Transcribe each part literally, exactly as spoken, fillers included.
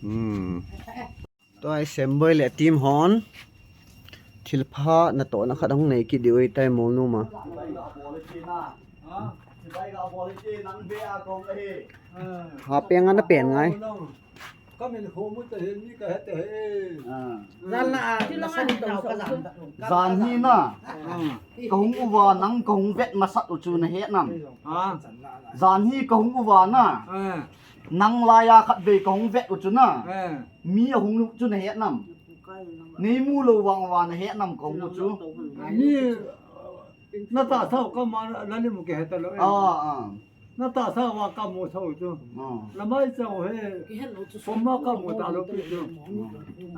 Hmm. Tua hi Semboi le team hon thilpha natohna khat ahung nei kit diu ahitai Molnom a. Ha peng ana pen ngai. Ka min khomu ta he, mi ka he ta he. Ah. Jan la a, na sa ni tong so. Jan hi na. Ah. Ka hung uva nang ka hung vet masat u chu na he nam. Ah. Jan hi ka hung uva na. Ah. Nang laiya khatvei ka hung vet u chu na. Ah. Mi ahung u chu na he nam. Nei mu lou vang uva na he nam ka hung u chu. Mi Na tahsa u kama, na lim u kihe talou e. Ah, ah. Na tahsa uva kamu thou chu. Ah. Na mai chang u he. Kihe lou chu. Poma kamu talou pi chu.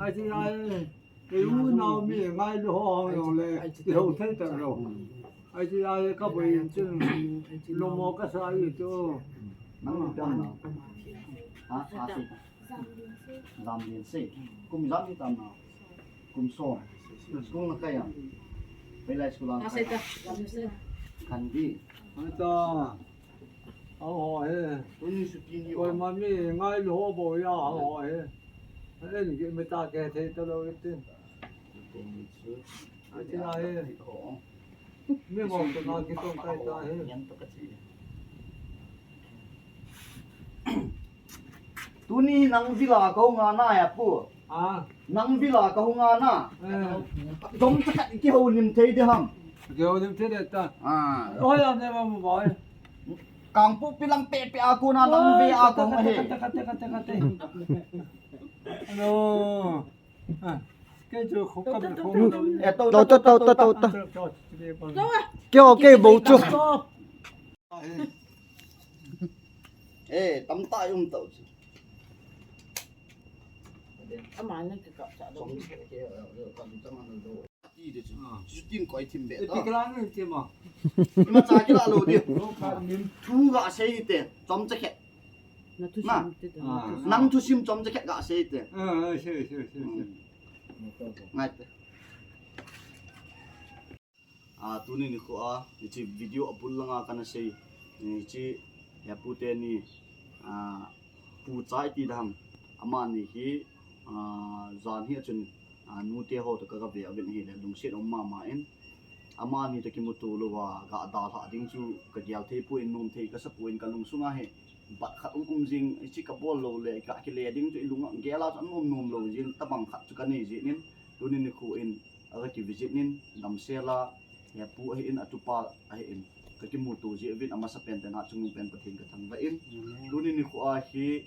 Ah. Ahi chu ahi. Kei u nao mi ngailu ho hung jong le. Kihou thei talou. Hmm. Ahi chu ahi ka boi chu. Lungmong kasa ahi chu. Nang mi tam na. Ha, ha, si. Jam din sei. Kum jam hi tam na. Kum som. School na kai a. Hoilai school a na kai. Kan di. Ata. Au ho he. Tuni suti ni. Koima mi ngailu ho bou ya au ho he. Ahi ni mi ta ke thei talou itin. Ahi na he. Mi mong to na kitong kai ta he. Tuni nang vila ka hung a na ya pu. Ah. Nang vila ka hung a na. Eh. Chomcha khat kihoulim thei di ham. Kihoulim thei di ta. Ah. Oi, am ne ma mo boy. Kangpokpi lang pepe a kona nang ve a ka hung a he. Kate, kate, kate, kate, kate. Hello. Ah. Kei chu khu ka mi khu. Eh, to, to, to, to, to, to. Kei, kei, bou chu. Eh, tamtah i um tau chu. Ama na kikap cha do. Ti de chu. Ah. Chu tin koi thim be. Eh, ta. Ti kala ni ti ma. Ima cha kila lou di. Lo ka min. Thu ga sei te. Chomcha khat. Na thusim. Na. Te te. Ah. Nang thusim chomcha khat ga sei te. Ah, ah, sei, sei, sei, sei. Hmm. Ngai te. A, tuni nikho a, hiche video a bul langa kana sei, hiche, he pu teni, a, pu cha iti dam, amani hi, a, jan hi achun, a, nute ho toh ka, ka ve uvin ahile, lungset um mama in, amani toh kimuto louva, ga dalha ding chu, ka gel thei poi, nom thei kasa poi, ka lungsunga hi, bat khat um um jing, hiche ka bol lou le, ka kile ding chu, i lunga gel a chu, anom nom lou jing, tabang khat chu ka nei jin in, tuni nikho in, aga ki visit in, damsel a, he pu ahin, atupa ahin, ka kimuto jeh uvin, amasapen tena chungnung pen Pathen ka thangvah in. Amen. Tuni nikho a hi,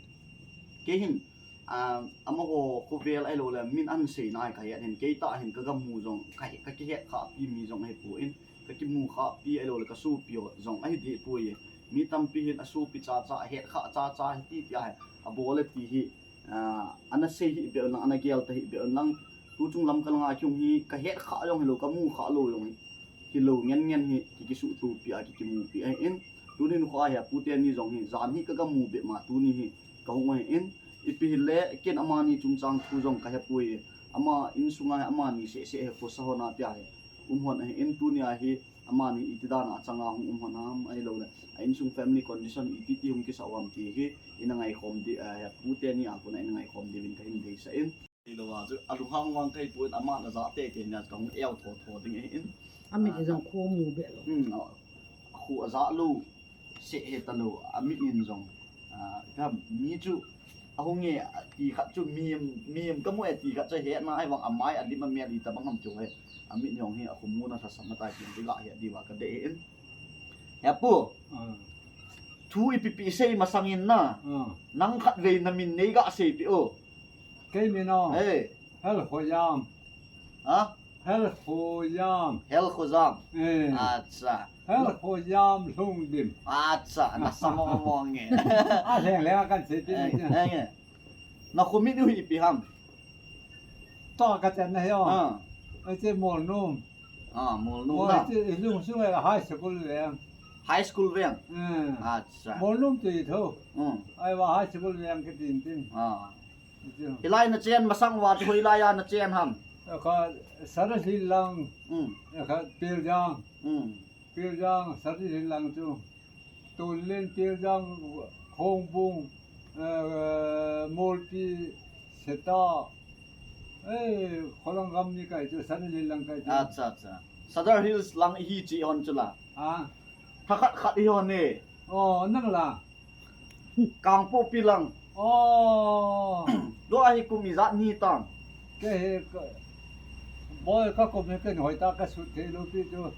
kei hin, ah, amaho khovel ahilou le, min ahin seina hi ka het hin, kei tah hin ka gamu jong, ka he, ka kihet khah pi mi jong ahi poi, ka kimu khah pi ahilou le, ka sopi ho jong ahi deh poi. Mi tampi hin asopi cha cha, ahet khah cha cha, hiti ti ahi, abol e ti hi, Ah, ana sei hih beh un lang, ana gel ta hih beh un lang. Tu chung lamkal nga chung hi ka het khah jong hilou, ka mu khah lou jong hi. Hilou ngen ngen hi, ki, kisuhtopi a, ki, kimupi ahin. Tuni nikho a hi, a pu teni jong hi, jan hi ka, ka mu beh ma, tuni hi, ka hung ahin. Ipi hile, ken amani chungchang thu jong ka hepoi. Ama insunga hi, amani seh seh hi, khosa hon a tia hi. Um hon ahin, tuni a hi, amani iti dan a changa hung um hon ham, ahilou le. A insung family condition iti ti hung kisa u ham ti hi, ina ngaikhom di, eh, pu teni a kona ina ngaikhom diuvin ka hin deisah in. Hilou a chu, alunghang vang ka hi pon, aman aja teitei nia chu ka hung eo tho tho ding ahin. Amit in jong kho mu beh lou. Hmm, a, kho aja lou, seh he talou, amit in jong, ah, ka mi chu, ahung e, ti khat chu, mi, mi ka mu e ti khat chu, hetna ahi vang, amai, alim, amel, itabang ham chu he. Amit in jong hi, akho muna lhasam atai, ti ga he, diuva ka dei ahin. He pu. Ah. Thu ipi pi sei masang in na. Ah. Nang khatvei na min nei ga seipeh o. Kei min o. Hey. Helkhojam. Ha? Helkhojam. Helkhojam. Eh. Acha. Helkhojam Lhungdim. Acha, na sa mong mong e. A lheng lheng a kan sei ti. Eh, eh, eh. Na khomin u hi ipi ham. Tua ka chan na hi o. Ah. Ache Molnom. Ah, Molnom na. Ache i lungsung a high school veng. High school veng. Eh. Acha. Molnom tu i tho. Hmm. Ahivang high school veng kiti tin. Ah. Hilai na chen masang uva chu hoilai a na chen ham. Ka Sara Lhinlang. Hmm. Ka Piljang. Hmm. Piljang, Sara Lhinlang chu. Tonlen, Piljang, Khongbung, eh, Molpi, Seta. Eh, kholang gam ni kai chu, Sanilil lang kai chu. Acha, acha. Sadar Hills lang hi chi hon chu la. Ah. Thakhat khat hi hon e. Oh, nang la. Kangpokpi lang. Oh. Tua hi kum ijat ni tam. Kei hi ka, boi ka kum hi ken hoi ta ka sut thei lou pi chu.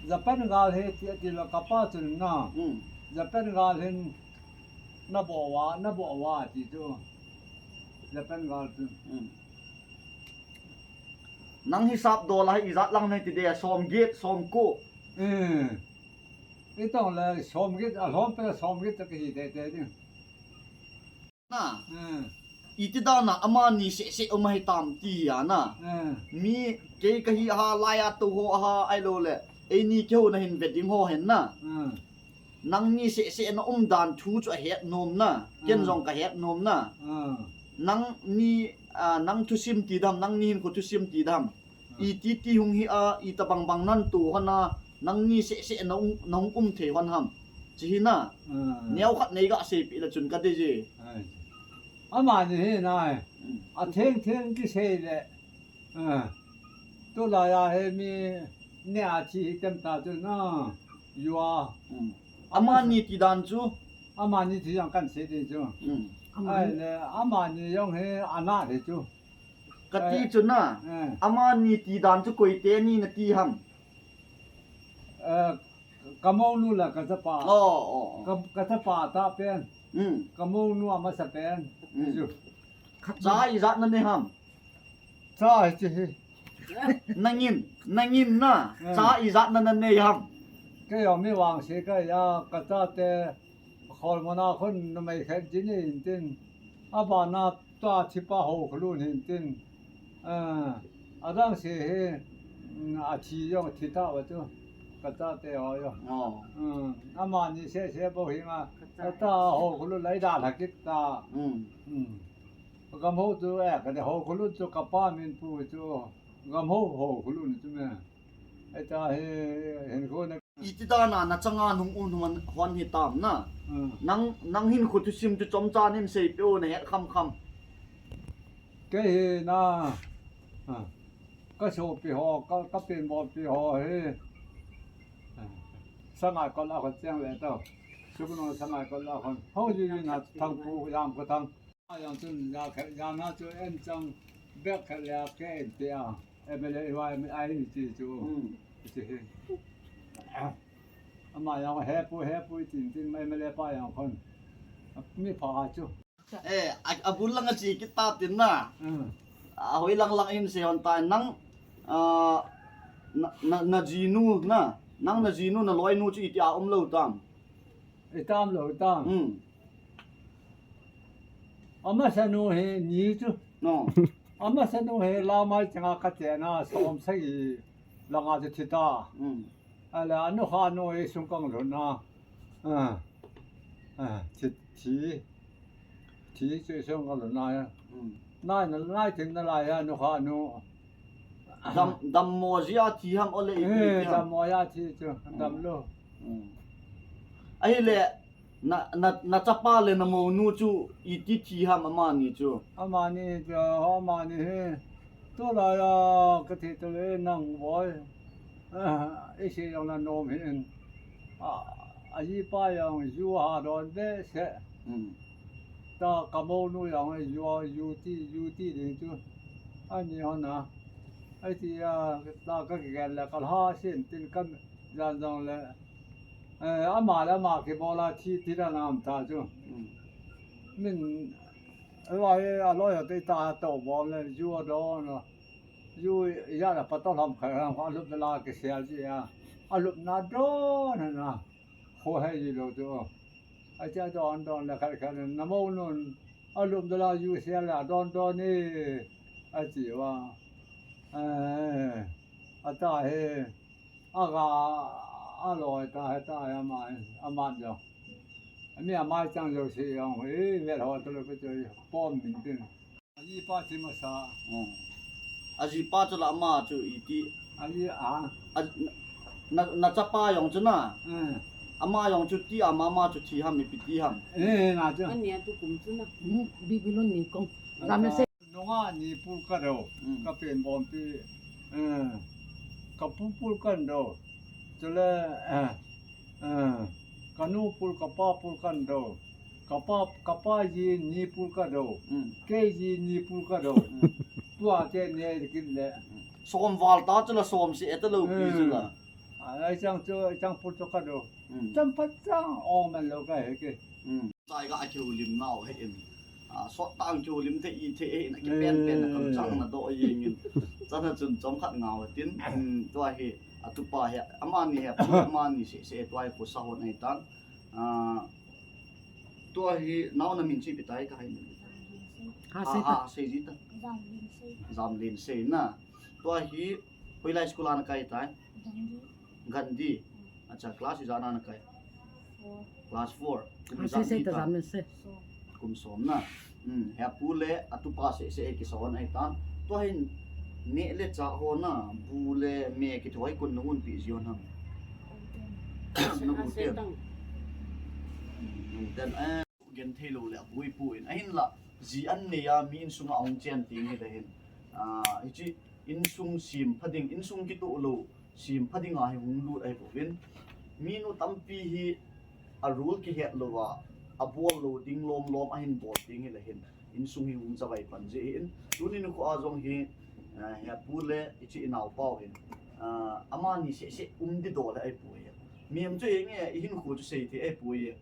Japan gal hi ti, ti la ka pa chun na. Hmm. Japan gal hin na bo wa, na bo wa ti chu. Japan gal chu. Hmm. Nang hisap dola hi ijat lang nei ti de, som get, som ko. Hmm. Itong le som get, a lhom pe som get ta ka hi te te ding. Na. Hmm. Iti dan a amani seh seh um ahi tam ti a na. Hmm. Mi kei ka hi a, lai a tou ho a, ahilou le eini keiho na hin ve ding ho hen na. Hmm. Nangni seh seh na um dan thu chu ahet nom na. Ken, hmm, jong ka het nom na. Hmm. Nangni, ah, nang thusim ti dam, nangni hinkho thusim ti dam. Hmm. Iti ti hung hi a, ita bang bang nan tu hon a, nangni seh seh na um, na hung um thei hon ham. Chi hi na. Hmm. Neo khat nei ga sei pi la chun ka ti ji. Ai. Amani hi na. Hmm. A theng theng ki sei le. Ah, tulai a hi mi ne a thi hi tem ta chu na, yua. Hmm. Amani ti dan chu? Amani ti jong kan sei ding chu. Hmm. Ai le, amani jong hi ana de chu. Ka ti chu na. Eh. Amani ti dan chu koi teni na ti ham? Eh, ka mounu le ka chapa. Oh, oh, oh. Ka, ka chapa ta pen. Hmm. Ka mounu amasa pen. Hmm. Chu. Cha ijat na nei ham? Cha hi chi hi. Nangin, nangin na, eh, cha ijat na na nei ham? Kei jong mi vangse ka hi a, ka chate, khol mona khun numei khat ji ni in tin. Abana tua thipa ho khulun hin tin. Eh, adang se hi, mm, athi jong thi ta va chu. Ka chate ho jong. Oh. Mm, amani seh seh bou hi nga. Ka cha ho khulun lai da la kit ta. Mm. Mm. Gamho chu, eh, ka de ho khulun chu ka pa min pu chu. Gamho ho khulun chu me. Ai ta hi, hin ko na. Iti dan a na changa nung un hon, hon hi tam na. Hmm. Nang, nang hinkho thusim chu chomcha nin sei pe o na het kham kham. Kei hi na. Ah. Ka sopi ho, ka, ka penbolpi ho hi. Ah. Sangai kol a khon cheng le to. Sukno sangai kol a khon. Ho ji ji na thang pu jam ko thang. Ajang chun ja khat, ja na chu en chang bek khat le a ke en te a. M L A Y M I ni ti chu. Hmm. Ti hi. Ama jang he pu, he pu tin tin M L A pa jang khon. Mi pha chu. Eh, a, a bul lang a chi kit ta tin na. Hmm. A hoi lang lang in se hon ta nang, ah, na, na, na jinu na. Nang na jinu na loinu chu iti a um lou tam. I tam lou tam. Hmm. Amasa nu hi ni chu. No. Amasa nu hi lamai changa ka chena som sagi langa chu thi ta. Hmm. Ala anu kha nu hi sung kang lhun na. Ah. Ah, thi, thi. Thi chu sung kang lhun na ya. Hmm. Nai na, nai tin na lai ya anu kha nu. Dam, dammo jia thi ham ole i. Eh, thi ham? Dammo jia thi chu. Hmm. Dam lou. Hmm. Ahile, na, na, na chapa le na mounu chu iti thi ham amani chu? Amani chu, amani hi. Tulai a ka thi tu le nang boi. Ah, i sei jong na nom hin. A, a jipa jong ju ha don behseh. Hmm. Ta ka mounu jong ju, ju ti, ju ti ding chu. Ani hon a. Ai ti a, ta ka kigel le ka lha sin tin ka Jan jong le, eh, ama le ama kibol a thi, thi dan a um ta chu. Hmm. Min, aloi, aloi a te ta to bol le, ju a don a. Ju ya la pa to lam kha lam kha lup la ke sia ji a. A lup na don na. Kho he ji lou chu. A cha don don le kha kha na mo nun. A lup la ju sia la don don ni. A chi wa. Eh, a ta he. Aga, aloi ta he ta he ama, ama jo. Ami ama chang jo si jong, eh, vel ho to lo ko jo, pom min tin. Aji pa thi masa. Hmm. Aji pa chu la ama chu iti. Aji a. A, na, na, na chapa jong chu na. Hmm. Ama jong chu ti ama, ama chu thi ham, ipi ti ham. Eh, na chu. Ani a tu kum chu na. Hmm, Bibilon ni kong. Jam na se. Nga ni pul ka do. Hmm. Ka pen bom pi. Eh, ka pu pul ka do. Chule, eh, eh, ka nu pul, ka pa pul ka do. Ka pa, ka pa ji ni pul ka do. Hmm. Kei ji ni pul ka do. Hmm. Tua te ne kin le. Som val ta chule som si eta lo pi chule. Hmm. A, ai chang chu, ai chang pul chu ka do. Hmm. Chang pat chang ong man lo ka he ke. Hmm. Chai ga a kiu lim nau he in. A, sot tang kiu lim te i te e na ke pen pen na kam chang na do ye ngin. Chana chun chom khat ngau tin. Hmm, tua hi, a tu pa he, amani he, amani se, se tua hi ko sa hon ai tan. A, tua hi, nau na min chi pi tai ka hai ni. Ha, ha, sei ta. Ha, sei ji ta. Zam lin sei. Zam lin sei na. Tua hi, Hoilai school a na kai tai? Gandhi. Gandhi. Hmm. Acha, class ijat na na kai? Four. Class four. Kum ijat sei ta? Jam sei. Kum som na. Hmm, he pu le a tu pa se se e ki son ai tan. Tua hin ne le cha ho na, bu le me ki thoi kun nungun pi ji hon ham? Na u ten. Hmm, u ten, eh. Gen thei lo le a bui pu in. Ahin la, ji an nei a mi insung a ong chen ting hi le hin. Ah, hichi insung sim pha ding, insung kitoh lo, sim pha ding a hi hung lut ahi bou in. Mi nu tampi hi a rule kihet lo a, a bol lo ding lom lom ahin bol ding hi le hin. Insung hi hung chavai pan ji in. Tuni nikho a jong hi, ah, he pu le hichi i nau pau hin. Ah, amani se se um di do le ahi pu hi. Mi em chu hi nge, i hin khu chu sei thei ahi pu hi.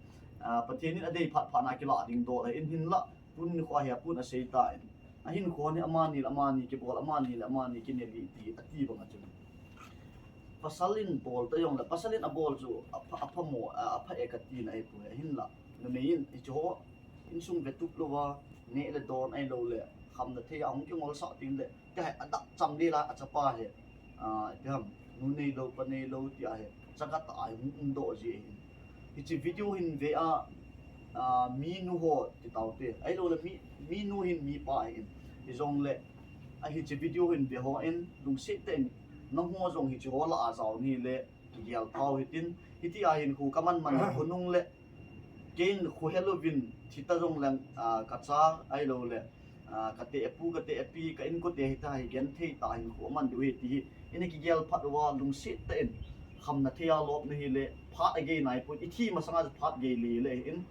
Ah, Pathen in a dei phat phat na kila ding do le in hin la, pun ni kho a he pun a sei ta in. A hin kho ni amani le amani kibol, amani le amani kineli ti, a ti bang a chun. Pasal in bol ta jong le, pasal in a bol chu a pha, a pha mo, a, a pha e ka ti na ahi pu he hin la. Numei in, i chu ho, insung ve tup lo va, ne le don ai lo le, kham na thei a hung kingol sa ting le, Tia hi a dap cham le la a chapa hi, ah, ipi ham, nu nei lo, pa nei lo, tia hi, chaga ta a hi hung um doh ji ahin. Hichi video hin ve a, ah, mi nu ho ti tau te. Ahilou le mi, mi nu hin mi pa ahin. Hijong le, a hichi video hin ve ho in, lungset tah in, nangho jong hichi ho la a jao ni le, kigel pau hitin, hiti a hin khu ka man man a khonung le, Kein khu helou vin, thi ta jong leng, ah, ka cha ahilou le, ah, ka te pu, ka te pi, ka inkote hita hi gen thei ta hin khu aman diu hi ti hi. Ina kigel phat uva lungset tah in, kham na thei a lop na hi le, phat a gei nai poi, i thi masang a phat gei le le hin,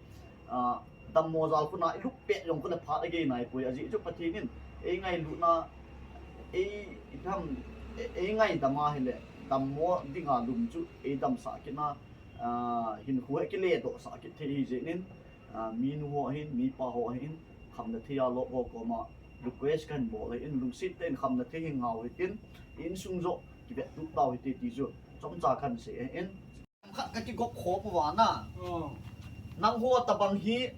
ah, dammo jal khu na i lup pet jong khu le phat a gei nai poi, ajeh chu Pathen in, ei ngailutna, ei, i tham, ei, ei ngaidam a hi le, dammo dinga lum chu, ei damsah kit na, Ah, hin khu hi kile doh sah kit thei hi jeh in, ah, mi nu ho hin, mi pa ho hin, kham na thei a lop ho koma request kan bol in, lungset tah in kham na thei hi ngau hitin, insung joh kivet tup tau hite ti chu, chomcha kan sei in. Khat ka kigop khom uva na. Oh. Nangho tabang hi,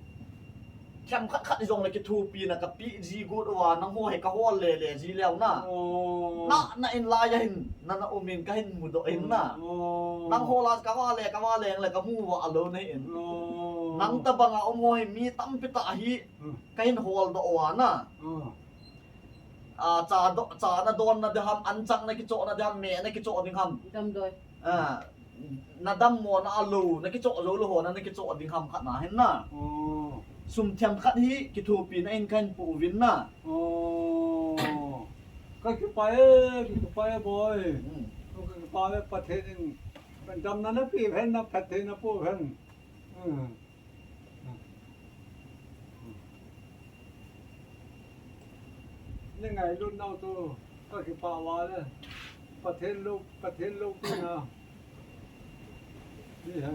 Themkhat khat jong le kithopi na ka pi ji got uva, nangho hi ka hol le le ji leu na. Oh. Na, na in lai a hin, na na um in ka hin mudoh in na. Oh. Nangho la ka va le, ka va leng le ka mu uva alou na hin. Oh. Nang tabang a um ho hi mi tampi tah hi, hmm, ka hin hol doh uva na. Oh. A, cha do, cha na don na ding ham, an chang na kichoh na ding ham, me na kichoh ding ham. Damdoi. A, na dammo na alou, na kichoh jou lou ho na, na kichoh ding ham khat na hin na. Oh. Sum themkhat hi kithopi na in ka hin pu uvin na. Oh. Ka kipah e, ka kipah e boi. Hmm. Ka kipah e Pathen in. Damna na pe hen na Pathen na pu hen. Hmm. Ni ngailut nau tu, ka kipah uva le. Pathen lou, Pathen lou pi na. Ni he,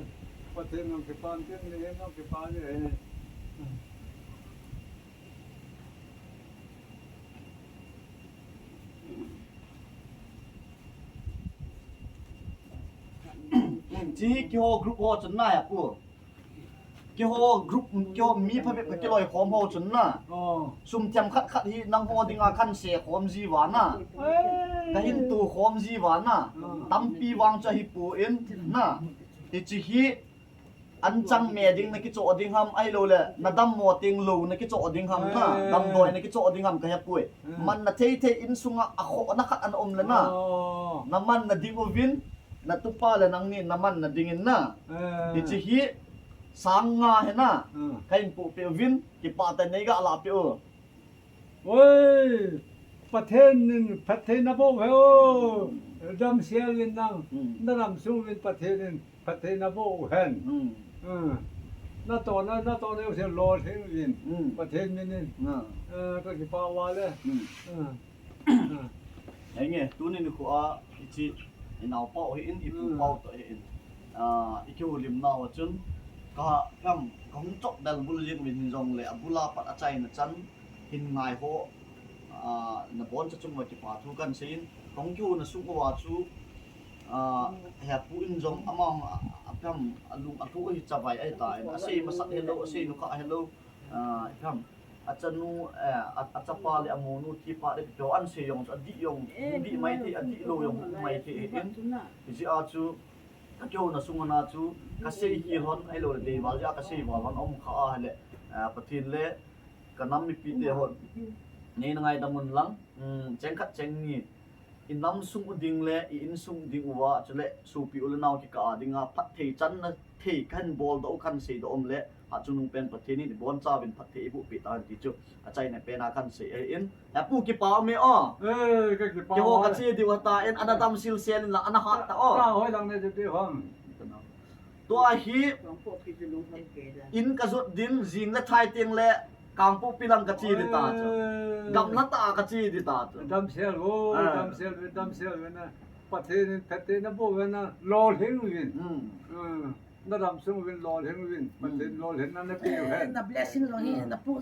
Pathen nang kipah tin, ni he nang kipah ni he. Chi keiho group ho chun na ya pu. Keiho group, keiho mi phabep ka kiloi khom ho chun na. Oh. Sum themkhat khat hi nangho dinga kan se khom ji uva na. Hey. Ka hin tu khom ji uva na. Oh. Tampi vang chu ahi poi na. Hichi hi an chang me ding na kichoh ding ham ahilou le, na dammo teng lou na kichoh ding ham na. Hey. Damdoi na kichoh ding ham ka he poi. Hmm. Man na thei thei insunga a khoh na khat ana um le na. Oh. Na man na ding uvin, na tupa le nangni na man na ding in na. Eh. Hichi hi sang nga hi na. Hmm. Ka hin pu pe uvin, kipah tah in nei ga la pe u. Oi, Pathen in phatthei naboh hen o. Damsel in nang, hmm, nadam sung uvin Pathen in phatthei naboh hen. Hmm. Hmm. Natohna, natohna jouse lolhing uvin. Hmm. Pathen min in. Hmm. Eh, kakipah uva le. Hmm. Hmm. Hmm. Henge, tuni nikho a, hiche, inaopa u hi in, ipu, hmm, pa u toh hi in. Ah, ikihoulimna uva chun, ka, kam, kahung chop bel bul jing uvin hin jongle, abul a pat achaina chan, hin ngai ho, ah, naboncha chung uva kipa thu kahin seiyin, kahung kihouna sung uva chu, ah, hepu in jong ama, ah, aphem, alung alhu hi chavai ahitan, asei masat helou, asei nukha helou, ah, aphem, achanu, eh, a, achapa le amonu, tipa le, kipeo ahin sei jong chu, adih jong, eh, dih maithei, adihlou jong, maithei hi in, hijeh a chu, kakihouna sung uva chu, kasei hi lhon, ahiloule deival jeh a kasei val lhon, aum kha ahile, eh, Pathen le, kanam mipite hon, neina ngaidam un lang, um, cheng khat cheng ni, inam sung u ding le, i insung ding uva, chule sopi u le nao kikah a dinga, phatthei channa thei kahin boldoh u, kahin seidoh um le, hatchungnung pen Pathen in ibonchauvin phatthei eiboh peh tahen ti chu, achaina pen a kahin sei ahin, hepu kipa ume o. Eh, kakipah uva. Keiho kache diu ahitan, ana damsel sel in lang, ana hat ta o. Ka hoi lang ne chu ti hon. Tua hi, in kajot ding, jing le thai teng le, Kangpokpi lang kache ding ta chu. Gamla tah a kache ding ta chu. Damsel o, ah, damsel uvin, damsel uvin na. Pathen in phatthei naboh uvin na, lolhing uvin. Hmm. Hmm. Nadam sung uvin, lolhing uvin. Pathen, hmm, lolhinna napeh uhen. Eh, na blessing jong hi, hmm, napu